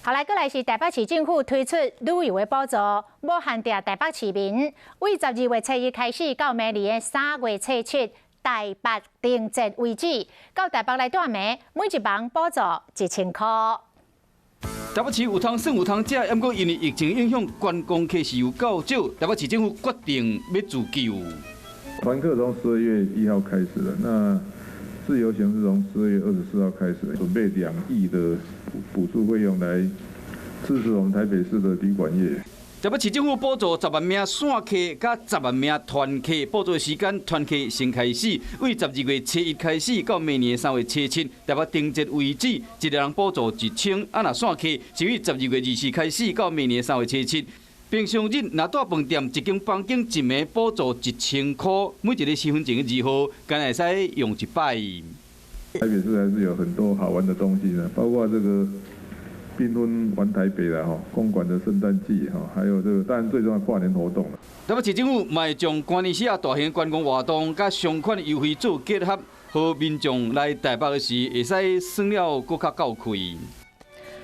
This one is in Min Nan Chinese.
好來，閣來是台北市政府推出旅遊的補助，無限定台北市民，為12月初1開始到明年的3月初7，台北燈節為止，到台北來蹛暝，每一房補助1000箍。台北市有通耍有通食，毋過因為疫情影響，觀光客是有夠少。台北市政府決定欲自救。團客從12月1號開始了，那自由行是從12月24號開始，準備2億的補助費用來支持我們台北市的旅館業。台北市政府補助10萬名散客佮10萬名團客，補助時間團客先開始，為12月初1開始到明年3月初7，台北燈節為止，一個人補助1000。啊，若散客是為12月24開始到明年3月初7。平常日若蹛飯店一間房間一暝補助1000箍，每一个身份證字號，敢會使用一擺。台北市還是有很多好玩的東西呢，包括這個繽紛玩台北啦，吼，公館的聖誕季，哈，還有這個當然最重要跨年活動啦。台北市政府嘛會將關年時啊大型觀光活動佮相款優惠做結合，予民眾來台北時會使耍了閣較夠氣。